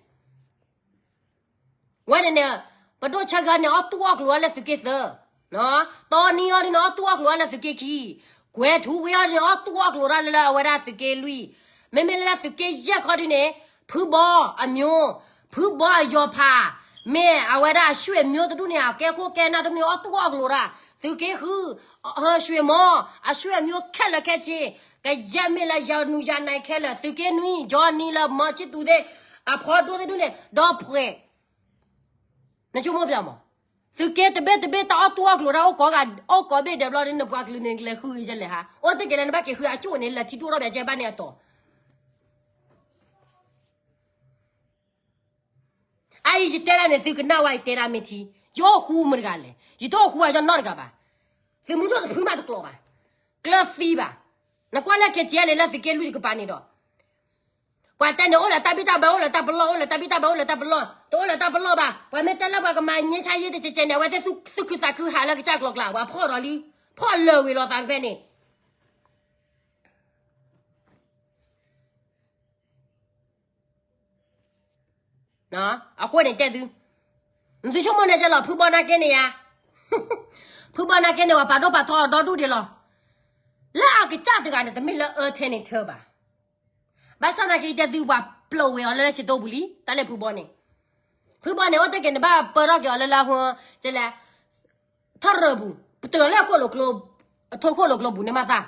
ဝဲန့ၣ်န့ၣ်, ပဒိၣ်ဆၢဂ့ၤန့ၣ် အီၣ်တူၢ်အီၣ်ကျိၤအီၤလၢသုးက့သၢ, တီနံအီၤဒ်န့ၣ် အီၣ်တူၢ်အီၣ်ကျိၤအီၤလၢသုးက့ခံ, ကွဲၤထူဝ့အီၤဒ်န့ၣ် အီၣ်တူၢ်အီၣ်ကျိၤဒၣ်လၢလၢအဝဲဒၣ်သုးက့လွံၢ်, မ့မ့ၢ်လၢသုးက့ယဲၢ်ခီဒုန့ၣ်, ဖုဘီအမျိုး, ဖုဘီအယီၤဖး, မ့ၢ်အဝဲဒၣ်အဆွေမျိုးတဒူၣ်န့ၣ် အကဲခိၣ်ကဲနၢ်တဒူၣ်န့ၣ် အီၣ်တူၢ်အီၣ်ကျိၤဒၣ်, သုးက့ဃု, ဆွေမျိုး, အဆွေမျိုးခဲလၢာ်ခဲဆ့, ကယဲၢ်မ့ၢ်လၢယၤနူၤယၤနၤခဲလၢာ်, သုးက့နွံ, ကၠီနံၤလၢမီၤဆံၣ်သူးသ့ၣ်, အဖီဒိၣ်သ့ၣ်ဒူၣ်န့ၣ်, ဒီးဖှဲး နဆိကမိၣ်ပျီမး, သုးက့တဘ့ၣ်တဘ့ၣ်တၢ်အီၣ်တူၢ်အီၣ်ကျိၤတၢ်အိၣ်ကိးဂၤ, အိၣ်ကိးဘ့ၣ်ဒဲးဘျီဒ်န့ၣ် ပှၤကလုာ်န့ၣ် ကလဲၤဃုကယဲၢ်လဲၣ်ဟါ, အိၣ်တ့ၢ်က့ၤလၢနဘၣ်က့ၤဃုအကၠိၣ်န့ၣ် လဲၤထံဒိၣ်ထီၣ်ဘၣ်ကဲဘၣ်န့ၣ်အတီၢ် အအံၤယတဲဒၣ်န့ၣ် သုကနၣ်ဝဲယတဲဒၣ်မ့ၢ်ထံ, ယအိၣ်ဃူမတဂၤလဲၣ်, ယတအိၣ်ဃူဘၣ်ယနီတဂၤဘၣ်, သုးမုၢ်ဒိၣ်တဖုမးတကျိၤဘၣ်, ကျၢၤသံဘၣ်, နကွၢ်လၢ KTLA န့ၣ် လၢသုးက့လွံၢ်တကပၤန့ၣ်ဒီး ပှၤတဲန့ၣ် အိၣ်လၢတၢ်ဘံၣ်တၢ်ဘၢ အိၣ်လၢတၢ်ပလီၢ် အိၣ်လၢတၢ်ဘံၣ်တၢ်ဘၢ အိၣ်လၢတၢ်ပလီၢ် တအိၣ်လၢတၢ်ပလီၢ်ဘၣ်, ပှၤမ့ၢ်တဲလၢပှၤကမၤငြိမ်းချမ်းရေးတကဲးကဲးန့ၣ် အဝဲသ့ၣ်သူၣ်ခုသးခုဟးလၢကစၢ်ကျိၤကျါ ပှၤဖီၣ်ဒီးလံ, ဖီၣ်လၢာ်ဝံၤလီၤသးဖဲန့ၣ် အဃိန့ၣ်တဲသု, နသုဆိကမိၣ်န့ၣ်ကဲလီၤ ဖုဘီနာ်က့န့ၣ်ယါ, ဖုဘီနာ်က့န့ၣ် ပှၤပာ်ဒိၣ်ပာ်ထီအီၤဒီဒူၣ်ဒံးလီၤ, လၢအကစၢ်တဂၤန့ၣ် တမ့ၢ်လၢအၢထဲန့ၣ်ထၢဘၣ်, ဘၣ်ဆၣ်သနာ်က့တဲသု ပှၤပျိးဝဲအီၤလၢလၢၡိတိပူၤလံ တၢ်လၢဖုဘီန့ၣ်, ဖုဘီန့ၣ် အိၣ်တ့ၢ်က့ၤနဘၣ်ပၢထီၣ်က့ၤအီၤလၢလၢဟိ, ကဲလဲၣ် ထီၣ်ရၢၢ်ပူၤ, ပတုာ်လၢအခိၣ်လိာ်ကျိ, အထိခိၣ်လိာ်ကျိပူၤန့ၣ်မးသး,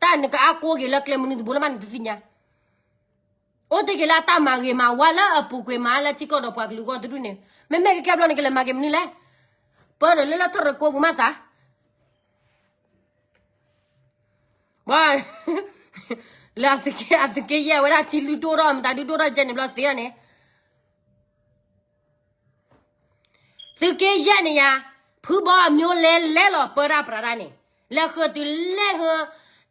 တၢ်နကအါကိးက့ၤလၢကျဲမနုၤတဘိလၢမးနတသ့ၣ်ညါ, အိၣ်တ့ၢ်က့ၤလၢအတၢ်မၤဂ့ၤမၤဝါလၢအပူၤကွံာ်မးလၢထံကီၢ်ဒီးပှၤကလုာ်ဂီၢ်တဒူၣ်န့ၣ်, မ့မ့ၢ်ကဲကဲဘျီန့ၣ် ကလဲၤမၤက့ၤမနုၤလဲၣ်, ပၢဒီးလၢလၢထီၣ်ရၢၢ်ကိပူၤမးသး ဘၣ်, လၢအသုးက့ယဲၢ်ဝဲဒၣ်ထံလုၢ်ဒိၣ်ထီၣ် မတၤဒုဒိၣ်ထီၣ်ကဲန့ၣ်ဘျီသ့ဒၣ်န့ၣ်, သုးက့ယဲၢ်န့ၣ်ယါ, ဖုဘီအမျိုးလဲလဲလီၤပၢတၢ်ပြးတၢ်န့ၣ်, လဲၤဃုာ်တုၤလဲၤဃုာ်,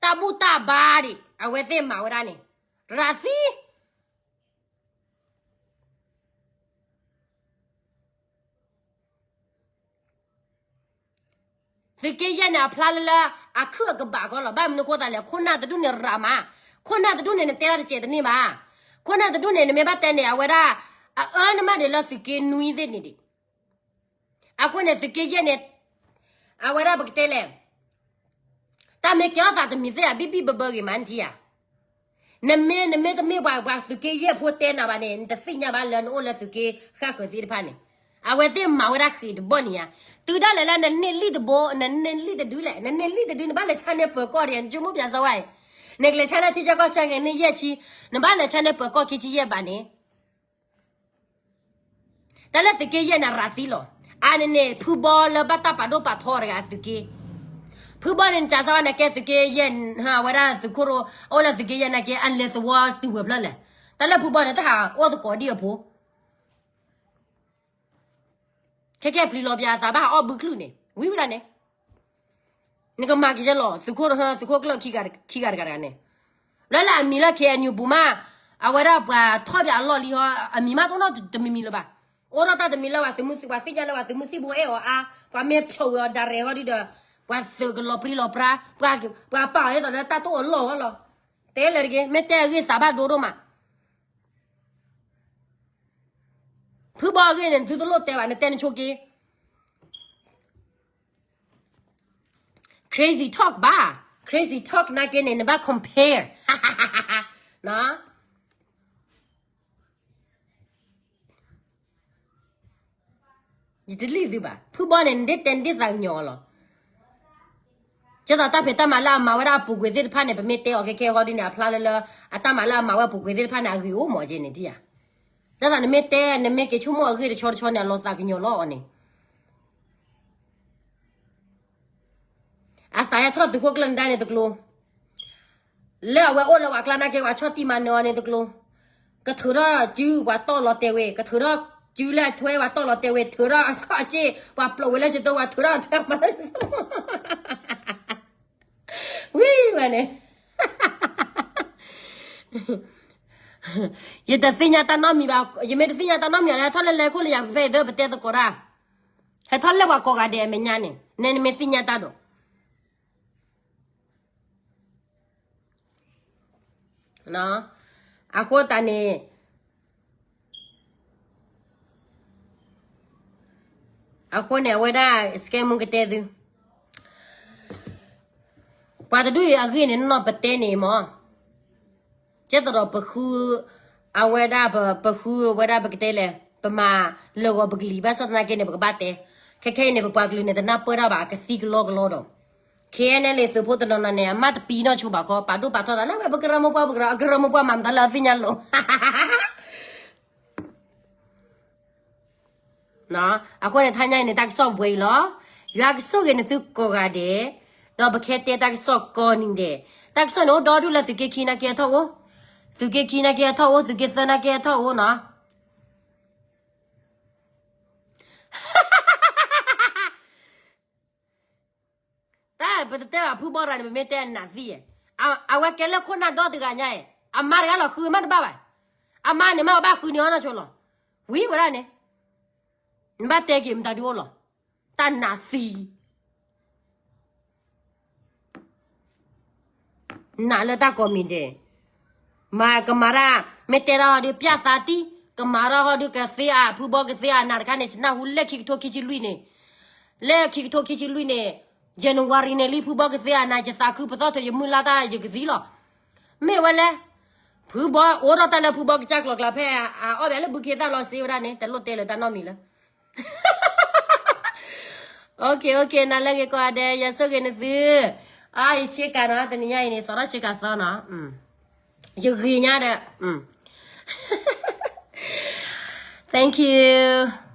တၢ် တၢ်ဘူၣ်တၢ်ဘါဒံး အဝဲသ့ၣ်မၤဝဲဒၣ်န့ၣ် ရၤသံ သုးက့ယဲၢ်န့ၣ် အဖျါလၢလၢ အခုအကဘၣ်ကီလီၤ. ဘၣ်မနုၤအဃိသတးလဲၣ်, ခိၣ်နၢ်တဒူၣ်န့ၣ်ရၤမး, ခိၣ်နၢ်တဒူၣ်န့ၣ် နတဲတၢ်တစဲးတန့ၢ်ဘၣ်, ခိၣ်နၢ်တဒူၣ်န့ၣ် နမ့ၢ်ဘၣ်တဲန့ၣ် အဝဲဒၣ် အအၢနမးဒံးလၢသုးက့နွံသ့ၣ်န့ၣ်ဒံး, အဃိန့ၣ် သုးက့ယဲၢ်န့ၣ် အဝဲဒၣ်ပကတဲလဲၣ် တၢ်မ့ၢ်ကဲထီၣ်သးတမံၤသ့ၣ်ဧါ ဘံၣ်ဘံၣ်ဘၢဘၢဂ့ၤမးနထံဧါ. နမ့ၢ် နမ့ၢ်တမ့ၢ်ပှၤ ပှၤသုးက့ယဲၢ်ဖိတဲနၤဘၣ်န့ၣ် နတသ့ၣ်ညါဘၣ်လၢနအိၣ်လၢသုးက့ဃၣ်ဃၢၤသ့ၣ်တဖၣ်န့ၣ်, အဝဲသ့ၣ်မၤဝဲဒၣ်ဃံးတဘီၣ်န့ၣ်ဧါ. တုၤဒၣ်လဲာ်လၢနန့ၢ်လံၣ်တဘိ နန့ၢ်လံၣ်တဒုလဲၣ်, နန့ၢ်လံၣ်တဒု နဘၣ်လဲၤဆါန့ၢ်ပၢၤကီၢ်ဒံး နဆိကမိၣ်ပၠးစၢဝဲ, နကလဲၤဆါန့ၢ်ထံဆၢကီၢ်ဆၢက့ၤန့ၢ်ယဲၢ်ဆံ, နဘၣ်လဲၤဆါန့ၢ်ပၢၤကီၢ်ခံဆံယဲၢ်ဘးန့ၣ် တၢ်လၢသုးက့ယဲၢ်န့ၣ်ရၤသံလီၤ. အန့ၣ်န့ၣ် ဖုဘီလၢဘၣ်တၢ်ပာ်ဒိၣ်ပာ်ထီတဂၤသုးက့, ဖုဘီန့ၣ် နစးစၢ်ဝဲန့ၣ်ကဲသုးက့ယဲၢ်, အဝဲဒၣ်သုးခိၣ်ရိ အအိၣ်လၢသုးက့ယဲၢ်နာ်က့ အလဲၤသဝီတုၤဝဲၤဖျၢၣ်လဲၣ်. တၢ်လၢဖုဘီန့ၣ် တၢ်ဟးအိၣ်သကိးဒံးအဖိ ခဲကဲပျံၤလီၤပၠးအသးဘၣ်ဟးအီၣ်ဘုချုၣ်န့ၣ် ဝံၤဝဲဒၣ်န့ၣ် နကမၤက့ၤယဲလီၤ သုးခိၣ် သုးခိၣ်ကျၢၢ်ခံဂၤတဂၤန့ၣ်, လၢလၢအမံၤလၢ ခ့ၣ်အဲၣ်ယူၣ် ပူၤမး, အဝဲဒၣ်ပှၤထီၣ်ပၠးအလီၢ်လံဟီ, အမံၤမးတအိၣ်နီတမံၤမံၤလၢၤဘၣ်, အိၣ်ထီၣ်တၢ်တမံၤလၢပှၤသုးမုၢ်သံၣ် ပှၤသ့ၣ်ညါလၢပှၤသုးမုၢ်သံၣ်ဘိအဲၣ်အီၤအါ, ပှၤမ့ၢ်ဖျိးဝဲအီၤဒၣ်ရဲၣ်ဟီဒုဒီး, ပှၤသုးကလီၤပြံလီၤပြါ, ပှၤပာ်အီၤဒ်သိးလၢတၢ်တအိၣ်အလီၢ်ဝဲလီၤ, တဲလၢတဂ့ၤ မ့ၢ်တဲအဂ့ၢ်သးဘၣ်ဒိဒိၣ်မး ဖုဘီအဂ့ၢ်န့ၣ် နသုတလိၣ်တဲဘၣ် နတဲနဆိက့ crazy talk ဘၣ်, crazy talk နာ်က့န့ၣ် နဘၣ် compare ယတလံၣ်သုဘၣ်, ဖုဘီန့ၣ် နဒ့တဲနဒ့သးကညီၤလီၤ. ကဲသိးတၢ်ဖံးတၢ်မၤလၢအမၤဝဲဒၣ်အပူၤကွံာ်သ့ၣ်တဖၣ်န့ၣ် ပမ့ၢ်တဲအီၤခဲခဲဟီဒ်န့ၣ် အဖျါလၢလၢ အတၢ်မၤလၢအမၤဝဲအပူၤကွံာ်သ့ၣ်တဖၣ်န့ၣ် အဂ့ၤအိၣ်မးကဲန့ၣ်ဒံးဧါ. ကဲသိးနမ့ၢ်တဲ နမ့ၢ်က့ၤဆိကမိၣ်အဂ့ၢ်တဆီတဆီန့ၣ် အလီၤသးကညီၤလီၤအီၤန့ၣ် အသးဟဲထီၣ်သုးခိၣ်ကျၢၢ်နဒါန့ၣ်တကျိၤ, လၢအဝဲအိၣ်လၢပှၤကျါနာ်က့ ပှၤဆီၣ်တံၢ်မၤနၢၤအီၤန့ၣ်တကျိၤ, ကထုးထီၣ်စုပှၤတီၢ်လီၤတဲာ်ဝဲ, ကထုးထီၣ်စုလၢအထွဲပှၤတီၢ်လီၤတဲာ်ဝဲ, ထုးထီၣ်အခီၣ်အစ့ ပှၤပျိးဝဲလၢစတိၤ ပှၤထုးထီၣ်အထွဲပှၤလၢစတိၤ ဝံၤဝဲန့ၣ် ယတသ့ၣ်ညါတၢ်နီတမံၤဘၣ်, ယမ့ၢ်တသ့ၣ်ညါတၢ်နီတမံၤ ဟဲထီၣ်လၢလဲၤခိၣ်လၢယၤဖဲအံၤ ပတဲသကိးတၢ်, ဟဲထီၣ်လၢပှၤကိးဂၤဒဲးအမဲာ်ညါန့ၣ် နဲနမ့ၢ်သ့ၣ်ညါတၢ်ဒီး အဃိသတးန့ၣ် အဃိန့ၣ် အဝဲဒၣ် စကဲမူကတဲသု, ပှၤတဒူၣ်အံၤအဂ့ၢ်န့ၣ် နီၢ်နီၢ်ပတဲန့ၣ်မး, ကဲသိးဒီးပဃု အဝဲဒၣ်ပ ပဃုဝဲဒၣ်ပကတဲလဲၣ် ပမၤလၢာ်ဂီၤပကလံၤ ဘၣ်ဆၣ်သနာ်က့န့ၣ် ပကဘၣ်တဲ, ခဲခဲအံၤန့ၣ် ပပှၤကလုာ်န့ၣ် တနၢ်ပၢၢ်တၢ်ဘၣ် အကသံကလီကလီဒီး ခဲအံၤန့ၣ် လၢသုးဖိတနီၤနီၤန့ၣ် အမါတပံၤနီၢ်ဆိဘၣ်ခီ ပာ်ဒိၣ်ပာ်ထီၣ်သးလၢဝဲ ပကရၢမိၢ်ပှၢ် ပကရၢ အကရၢမိၢ်ပှၢ်မၤမတၤလၢအသ့ၣ်ညါလိၤ အဃိန့ၣ် ထါညါအံၤန့ၣ် တၢ်ကစီၣ်ပှဲၤအံၤလီၤ. ယွၤကဆိၣ်ဂ့ၤနသုကိးဂၤဒဲး, ဒီးပကဟဲတဲတၢ်ကစီၣ်ကိးနံၤဒဲး, တၢ်ကစီၣ်န့ၣ်အိၣ်ဒီဒူၣ်လၢသုးက့ခံနာ်က့အထီၣ်အိၣ်, သုးက့ခံနာ်က့အထီၣ်အိ�်, သုးက့သၢနာ်က့အထီၣ်အိၣ်နီၤ. တၢ်ပတတဲဘၣ်ဖုဘီရၤန့ၣ် ပမ့ၢ်တဲအနးသံ, အဝဲကဲလၢခိၣ်နၢ်ဒီတဂၤညါ, အမါတဂၤလီၤဃုမးတဘၣ်ဘၣ်, အမါန့ၣ်မ့ၢ်အဘၣ်ဃုန့ၢ်အီၤနီၢ်ဆိလီၤ, ဝံၤဝဲဒၣ်န့ၣ်, နဘၣ်တဲက့ၤမတၤဒုအိၣ်လီၤ, တၢ်နးသံ နးလၢတၢ်ကိးမံၤဒဲး, မၤကမၤတၢ်, မ့ၢ်တဲတၢ်ဟီဒုး ပျၢ်သးတံၢ်, ကမၤတၢ်ဟီဒုး ကသ့အါ, ဖုဘီကသ့အါ, နၤတခါန့ၣ် ယနၢ်ဟူလၢခံကထိခံဆံလွံၢ်န့ၣ်, လၢခံကထိခံဆံလွံၢ်န့ၣ်, January န့ၣ်လံ ဖုဘီကသ့အါ, နၤယသးခုပသီၣ်ထီၣ် ယမုၢ်လၢ်တၢ်ယကသံလီၤ. မ့ၢ်ဝဲလဲၣ်, ဖုဘီ အိၣ်ထီၣ်တၢ်လၢဖုဘီကစၢ်ကျိၤကျါဖဲအအီၣ်ဘၣ်လၢဘုခ့တၢ်လီၤစ့ဝဲဒၣ်န့ၣ် တလိၣ်တဲလၢတၢ်နီတမံၤလၢ OK OK နၤလၢဂ့ၤကိးဂၤဒဲး ယွၤဆိၣ်ဂ့ၤနသု, အါ ယဆ့ကၤနီၤ တနံၤညါအံၤန့ၣ် သီထီၣ်ဆ့ကၤသီနီၤ, ယဂ့ၤညါဒီး, Thank you.